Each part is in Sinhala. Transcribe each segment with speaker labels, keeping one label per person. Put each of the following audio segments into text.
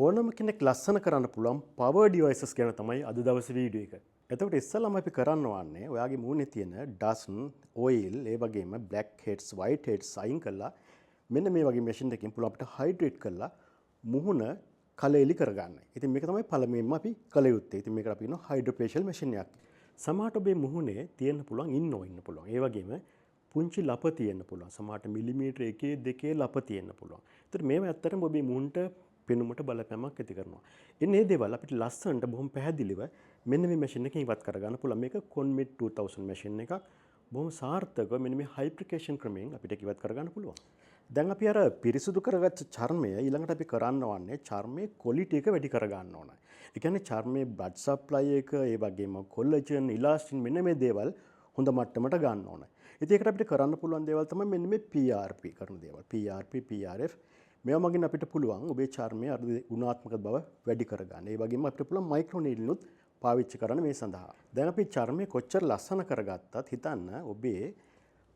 Speaker 1: ඕනම කෙනෙක් ලස්සන කරන්න පුළුවන් පවර් ඩිවයිසස් ගැන තමයි අද දවසේ වීඩියෝ එක. එතකොට ඉස්සෙල්ලාම අපි කරන්න ඕනේ ඔයාගේ මූණේ තියෙන ඩස්ට්, ඔයිල්, ඒ වගේම බ්ලැක් හෙඩ්ස්, වයිට් හෙඩ්ස් අයින් කරලා මෙන්න මේ වගේ මැෂින් එකකින් පුළුවන් අපිට හයිඩ්‍රේට් කරලා මුහුණ කලඑලි කරගන්න. ඉතින් මේක තමයි පළමුවෙන්ම අපි කළ යුත්තේ. ඉතින් මේකට අපි කියනවා හයිඩ්‍රොෆේෂල් මැෂින් එකක්. සමහරට ඔබේ මුහුණේ තියෙන්න පුළුවන් ඉන්නෝ ඉන්න පුළුවන්. ඒ වගේම පුංචි ලප තියෙන්න පුළුවන්. සමහරට මිලිමීටර 1 2 ලප තියෙන්න පුළුවන්. ඒතර මේවා ඇත්තටම ඔබේ මුහුණට පෙනුමට බලපෑමක් ඇති කරනවා. එන්න මේ දේවල් අපිට ලස්සනට බොහොම පැහැදිලිව මෙන්න මේ මැෂින් එකෙන් ඉවත් කරගන්න පුළුවන්. මේක Conmid 2000 machine එකක්. බොහොම සාර්ථකව මෙන්න මේ හයිප්‍රිකේෂන් ක්‍රමයෙන් අපිට ඒක ඉවත් කරගන්න පුළුවන්. දැන් අපි අර පිරිසිදු කරගත්ත චර්මය ඊළඟට අපි කරන්න ඕනේ චර්මයේ ක්වොලිටි එක වැඩි කරගන්න ඕන. ඒ කියන්නේ චර්මයේ බ්ලඩ් සප්ලයි එක, ඒ වගේම කොලජන්, ඉලාස්ටින් මෙන්න මේ දේවල් හොඳ මට්ටමට ගන්න ඕන. ඉතින් ඒකට අපිට කරන්න පුළුවන් දේවල් තමයි මෙන්න මේ PRP කරන දේවල්. PRP, PRF මේවා මගින් අපිට පුළුවන් ඔබේ චර්මයේ අර ගුණාත්මක බව වැඩි කරගන්න. ඒ වගේම අපිට පුළුවන් මයික්‍රෝ නීඩ්ලුත් පාවිච්චි කරන්න මේ සඳහා. දැන් අපි චර්මය කොච්චර ලස්සන කරගත්තත් හිතන්න ඔබේ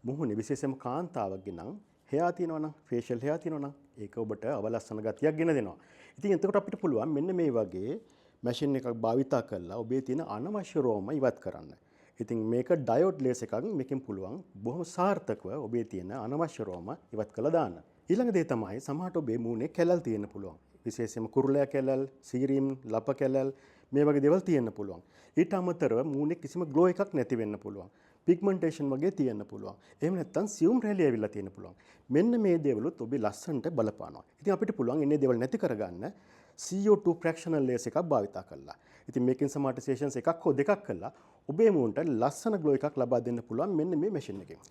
Speaker 1: මුහුණේ විශේෂයෙන්ම කාන්තාවක්ගේ නම් හෙයා තියෙනවා නම්, ෆේෂියල් හෙයා තියෙනවා නම් ඒක ඔබට අවලස්සන ගතියක් ගෙන දෙනවා. ඉතින් එතකොට අපිට පුළුවන් මෙන්න මේ වගේ මැෂින් එකක් භාවිතා කරලා ඔබේ තියෙන අනවශ්‍ය රෝම ඉවත් කරන්න. ඉතින් මේක ඩයෝඩ් ලේසර් එකක්. මේකෙන් පුළුවන් බොහොම සාර්ථකව ඔබේ තියෙන අනවශ්‍ය රෝම ඉවත් කරලා දාන්න. ඊළඟ දේ තමයි සමහරට ඔබේ මූණේ කැලල් තියෙන්න පුළුවන්. විශේෂයෙන්ම කුරුලෑ කැලල්, සීරීම්, ලප කැලල් මේ වගේ දේවල් තියෙන්න පුළුවන්. ඊට අමතරව මූණේ කිසිම ග්ලෝ එකක් නැති වෙන්න පුළුවන්. පිග්මන්ටේෂන් වගේ තියෙන්න පුළුවන්. එහෙම නැත්නම් සියුම් රැලි ඇවිල්ලා තියෙන්න පුළුවන්. මෙන්න මේ දේවලුත් ඔබේ ලස්සනට බලපානවා. ඉතින් අපිට පුළුවන් එන්නේ දේවල් නැති කරගන්න CO2 ෆ්‍රැක්ෂනල් ලේසර් එකක් භාවිතා කරලා. ඉතින් මේකෙන් සමහරට සෙෂන්ස් එකක් හෝ දෙකක් කරලා ඔබේ මූණට ලස්සන ග්ලෝ එකක් ලබා දෙන්න පුළුවන් මෙන්න මේ මැෂින් එකෙන්.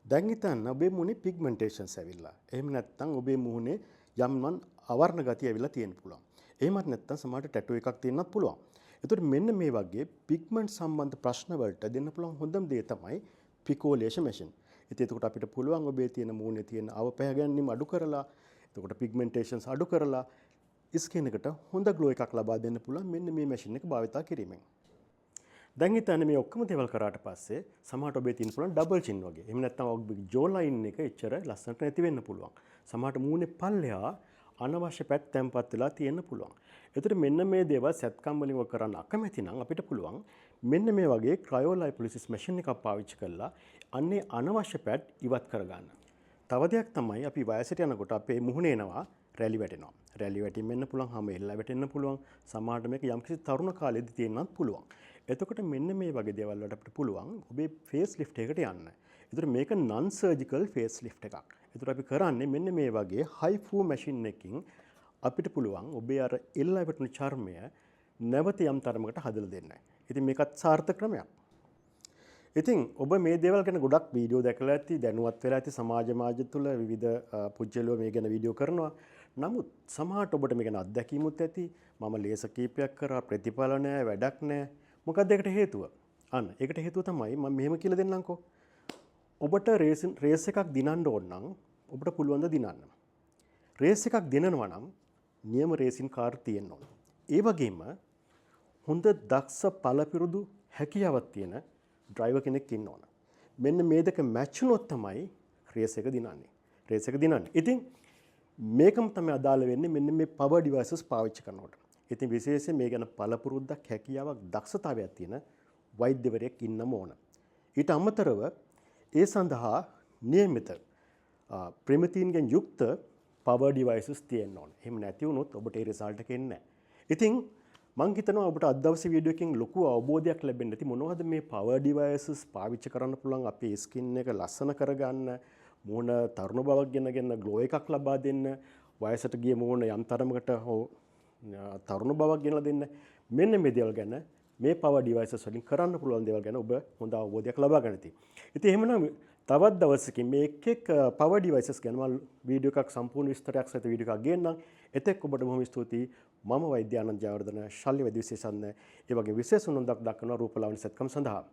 Speaker 1: දැන් හිතන්න ඔබේ මූණේ පිග්මන්ටේෂන්ස් ඇවිල්ලා. එහෙම නැත්නම් ඔබේ මූණේ යම් යම් අවර්ණ ගතිය ඇවිල්ලා තියෙන්න පුළුවන්. එහෙමත් නැත්නම් සමහරට ටැටු එකක් තියෙන්නත් පුළුවන්. එතකොට මෙන්න මේ වගේ පිග්මන්ට් සම්බන්ධ ප්‍රශ්න වලට දෙන්න පුළුවන් හොඳම දේ තමයි පිකෝ ලේසර් මැෂින්. ඉතින් එතකොට අපිට පුළුවන් ඔබේ තියෙන මූණේ තියෙන අවපැහැ ගැනීම අඩු කරලා, එතකොට පිග්මන්ටේෂන්ස් අඩු කරලා ස්කින් එකට හොඳ ග්ලෝ එකක් ලබා දෙන්න පුළුවන් මෙන්න මේ මැෂින් එක භාවිතා කිරීමෙන්. දැන් හිතන්න මේ ඔක්කොම දේවල් කරාට පස්සේ සමහරට ඔබේ තියෙන පුළුවන් ඩබල් චින් වගේ. එහෙම නැත්නම් ඔබේ ජෝ ලයින් එක එච්චර ලස්සනට නැති වෙන්න පුළුවන්. සමහරට මූණේ පල්ලෙහා අනවශ්‍ය ෆැට් තැම්පත් වෙලා තියෙන්න පුළුවන්. එතකොට මෙන්න මේ දේවල් සැත්කම් වලින් ඔය කරන්න අකමැති නම් අපිට පුළුවන් මෙන්න මේ වගේ ක්‍රයෝලයිපොලිසිස් මැෂින් එකක් පාවිච්චි කරලා අන්නේ අනවශ්‍ය ෆැට් ඉවත් කරගන්න. තව දෙයක් තමයි අපි වයසට යනකොට අපේ මුහුණ එනවා රැලි වැටෙනවා. රැලි වැටීම වෙන්න පුළුවන්, හැම එල්ල වැටෙන්න පුළුවන්. සමහරට මේක යම්කිසි තරුණ කාලෙදි තියෙන්නත් පුළුවන්. එතකොට මෙන්න මේ වගේ දේවල් වලට අපිට පුළුවන් ඔබේ ෆේස් ලිෆ්ට් එකට යන්න. එතකොට මේක නන් සර්ජිකල් ෆේස් ලිෆ්ට් එකක්. එතකොට අපි කරන්නේ මෙන්න මේ වගේ හයිෆූ මැෂින් එකකින් අපිට පුළුවන් ඔබේ අර එල්ල වැටුණු චර්මය නැවත යම් තරමකට හදලා දෙන්න. ඉතින් මේකත් සාර්ථක ක්‍රමයක්. ඉතින් ඔබ මේ දේවල් ගැන ගොඩක් වීඩියෝ දැකලා ඇති, දැනුවත් වෙලා ඇති. සමාජ මාධ්‍ය තුළ විවිධ පුද්ගලයෝ මේ ගැන වීඩියෝ කරනවා. නමුත් සමහරට ඔබට මේ ගැන අත්දැකීමුත් ඇති. මම ලේසර් කීපයක් කරා, ප්‍රතිඵල නෑ, වැඩක් නෑ. මොකක්ද ඒකට හේතුව? අන්න ඒකට හේතුව තමයි මම මෙහෙම කියලා දෙන්නම්කෝ. ඔබට රේස් එකක් දිනන්න ඕන නම් ඔබට පුළුවන් ද දිනන්න? රේස් එකක් දිනනවා නම් නියම රේසින් කාර් තියෙන්න ඕන. ඒ වගේම හොඳ දක්ෂ පළපිරුදු හැකියාවක් තියෙන ඩ්‍රයිවර් කෙනෙක් ඉන්න ඕන. මෙන්න මේ දෙක මැච් වුණොත් තමයි රේස් එක දිනන්නේ. රේස් එක දිනන්නේ. ඉතින් මේකම තමයි අදාළ වෙන්නේ මෙන්න මේ පවර් ඩිවයිසස් පාවිච්චි කරනකොට. ඉතින් විශේෂයෙන් මේ ගැන පළපුරුද්දක්, හැකියාවක්, දක්ෂතාවයක් තියෙන වෛද්‍යවරයෙක් ඉන්නම ඕන. ඊට අමතරව ඒ සඳහා නියමිත ප්‍රමිතීන්ගෙන් යුක්ත පවර් ඩිවයිසස් තියෙන්න ඕන. එහෙම නැති වුණොත් ඔබට ඒ රිසල්ට් එක එන්නේ නැහැ. ඉතින් මං හිතනවා ඔබට අද දවසේ වීඩියෝ එකකින් ලොකු අවබෝධයක් ලැබෙන්න ඇති මොනවද මේ පවර් ඩිවයිසස් පාවිච්චි කරන්න පුළුවන් අපේ ස්කින් එක ලස්සන කරගන්න, මූණ තරුණ බවක් ගෙනගෙන ග්ලෝ එකක් ලබා දෙන්න, වයසට ගිය මූණ යම් තරමකට හෝ තරුණ බවක් ගෙනලා දෙන්න. මෙන්න මේ දේවල් ගැන මේ පවර් ඩිවයිසස් වලින් කරන්න පුළුවන් දේවල් ගැන ඔබ හොඳ අවබෝධයක් ලබා ගන්න ඇති. ඉතින් එහෙමනම් තවත් දවසකින් මේ එක් එක් පවර් ඩිවයිසස් ගැන මම වීඩියෝ එකක් සම්පූර්ණ විස්තරයක් සහිත වීඩියෝ එකක් ගේන්නම්. එතෙක් ඔබට බොහොම ස්තුතියි. මම වෛද්‍ය ආනන්ද ජයවර්ධන, ශල්‍ය වෛද්‍ය විශේෂඥ. ඒ වගේ විශේෂ උනන්දුවක් දක්වනවා රූපලාවන්‍ය සැත්කම් සඳහා.